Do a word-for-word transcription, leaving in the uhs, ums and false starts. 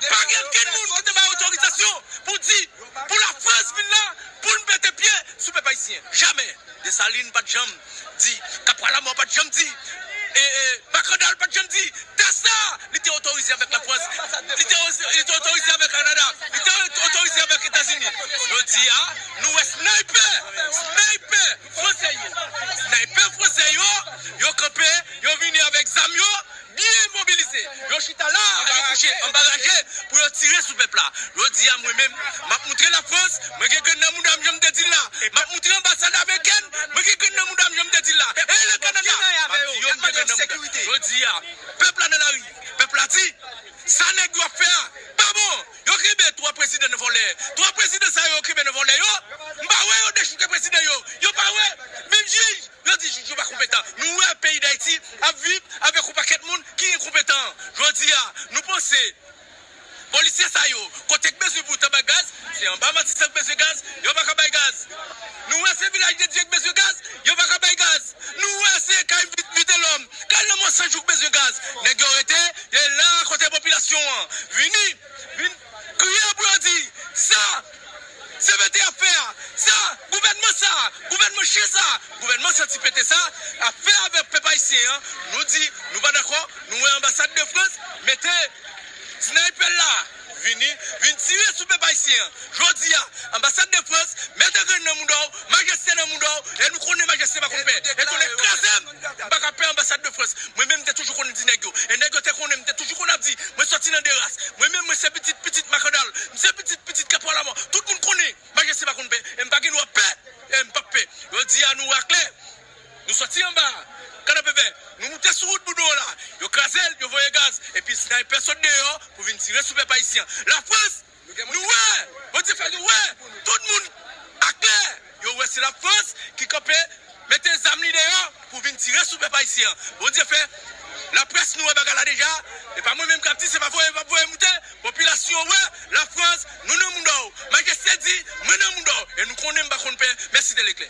Pa gen okenn moun ki te bay otorizasyon pou di, pou Lafrans vin la, pou n pete pye sou pèp ayisyen. Jamè. Desalin pa t janm di, Kapwa Lamò pa t janm di, e, e, Makandal pa t janm di, tè sa, li te otorize avèk Lafrans, li te, li te otorize avèk Kanada, li te otorize avèk Etazini. Jodi a, nou wè snaypè, snaypè fransè yo, snaypè fransè yo, yo kanpe, yo vini avèk zam yo, byen mobilize. Yo chita la, yo kouche anba raje pou yo tire sou pèp la. Jodi a, mwen menm, m ap moutre Lafrans, mwen gen grenn nan mouda m, jan m te di l la. M ap moutre anbasad amerikèn, mwen gen grenn nan mouda m, jan m te di l la. E le Kanada, m ap di yo, m gen grenn nan mouda m. Jodi a, pèp la nan lari. Pèp la di, sa nèg yo ap fè a, pa bon. Yo kenbe twa prezidan nan vòlè. Twa prezidan sa yo, yo kenbe nan vòlè yo. M pa wè yo dechoute prezidan yo. Yo pa wè. Menm jij, yo di jij yo pa konpetan. Nou wè peyi Dayiti ap viv avèk yon pakèt moun ki enkonpetan. Jodi a, nou panse polisye sa yo, kote k bezwen pou yo ta bay gaz, se anba Matisan k bezwen gaz, yo pa ka bay gaz. Nou wè se Vilaj de Dye k bezwen gaz, yo pa ka bay gaz. Nou wè se kay Vitelòm, kay Lanmò San Jou k bezwen gaz. Nèg yo rete, yo la kote popilasyon an. Vini, vin kriye pou yo di, sa, se mete afè a, sa, gouvènman sa, gouvènman chen sa, gouvènman santi pete sa, ap fè avèk pèp ayisyen an. Nou di, nou pa dakò, nou wè anbasad de Frans mete snaypè la vini, vin tire sou pèp ayisyen an. Jodi a, anbasad de Frans mete grenn nan mouda w, majeste nan mouda w, e nou konnen majeste pa konn pè. E konnen kraze m, m pa ka pè anbasad de Frans. Mwen menm, m te toujou konn di nèg yo. E nèg yo te konnen, m te toujou konn ap di, mwen soti nan de ras. Mwen menm, mwen se pitit, pitit Makandal. M se pitit, pitit Kapwa Lamò. Tout moun konnen, majeste pa konn pè. E m pa gen dwa pè. E m p ap pè. Jodi a, nou wè klè. Nou soti anba kanapevè, nou moute sou wout Boudon la. Yo kraze l, yo voye gaz. Epi snaypè sot deyò pou vin tire sou pèp ayisyen. Lafrans, nou wè, Bondye fè nou wè, tout moun aklè. Yo wè se Lafrans ki kanpe, mete zam li deyò pou vin tire sou pèp ayisyen. Bondye fè, laprès nou wè bagay la deja. E pa mwen menm k ap di, se pa voye, pa voye moute. Popilasyon wè, Lafrans, nou nan mouda w. Majeste di, mwen nan mouda w. E nou konnen m pa konn pè. Mèsi, Teleklè.